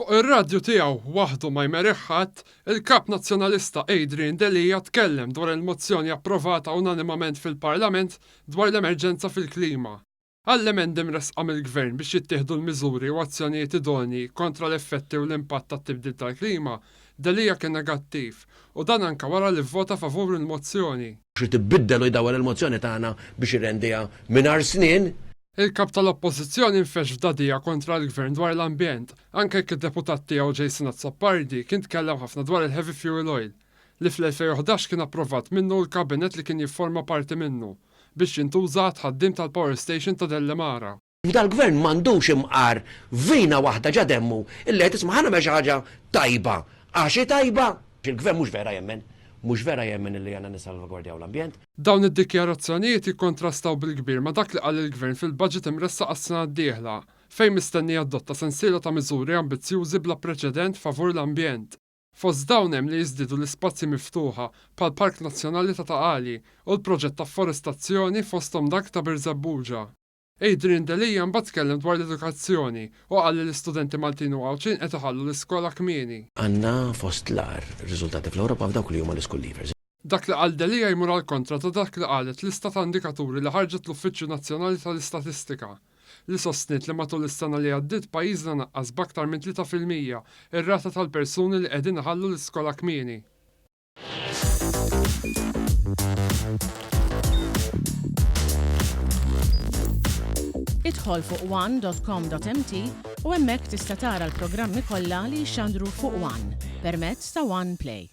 Fuq ir-radju tiegħu waħdu ma jmerih ħadd, il-Kap Nazzjonalista Adrian Delia tkellem dwar il-mozzjoni approvata unanimament fil-Parlament dwar l-emerġenza fil-klima. Għall-emendi mressqa mill-Gvern biex jittieħdu l-miżuri u azzjonijiet idonji kontra l-effetti u l-impatt tat-tibdil tal-klima, Delia kien negattiv, u dan anke wara li vvota favur il-mozzjoni. Irid ibiddel u jdawwar il-mozzjoni tagħna biex irrendiha mingħajr snien. Il-Kap tal-Oppożizzjoni nfexx f'dagħdigħa kontra l-Gvern dwar l-ambjent, anke jekk id-Deputat tiegħu Jason Azzopardi kien tkellem ħafna dwar il-heavy fuel oil, li fl-2011 kien approvat minnu u l-Kabinett li kien jifforma parti minnu, biex jintuża għat-tħaddim tal-power station ta' Dellimara. Dal-Gvern m'għandux imqar vina waħda ġa demmu illi qed isma' ħa nagħmel xi ħaġa tajba għax hi tajba. Il-Gvern mhux vera jemmen, mhux vera jemmen illi għandna nissalvagwardjaw l-ambjent. Dawn id-dikjarazzjonijiet jikkontrastaw bil-kbir ma' dak li qal il-Gvern fil-Budget imressaq għas-sena d-dieħla, fejn mistenni jadotta sensiela ta' miżuri ambizzjużi bla preċedent favur l-ambjent. Fost dawn hemm li jiżdiedu l-ispazji miftuħa bħall-Park Nazzjonali ta' Ta' Qali u l-proġett ta' afforestazzjoni fosthom dak ta' Birżebbuġa. Adrian Delia mbagħad tkellem dwar l-edukazzjoni u qal li l-istudenti Maltin u Għawdxin qed iħallu l-iskola kmieni. Għandna fost l-agħar riżultati fl-Ewropa f'dawk li huma l-ischool leavers. Dak li qal Delia jmur għall-kontra ta' dak li qalet lista ta' indikaturi li ħarġet l-Uffiċċju Nazzjonali tal-Istatistika, li sostniet li matul is-sena li għaddiet pajjiżna naqqas b'aktar minn 3% ir-rata tal-persuni li qegħdin iħallu l-iskola kmieni. Idħol fuq one.com.mt u hemmhekk tista' tara l-programmi kollha li jixxandru fuq One permezz ta' One Play.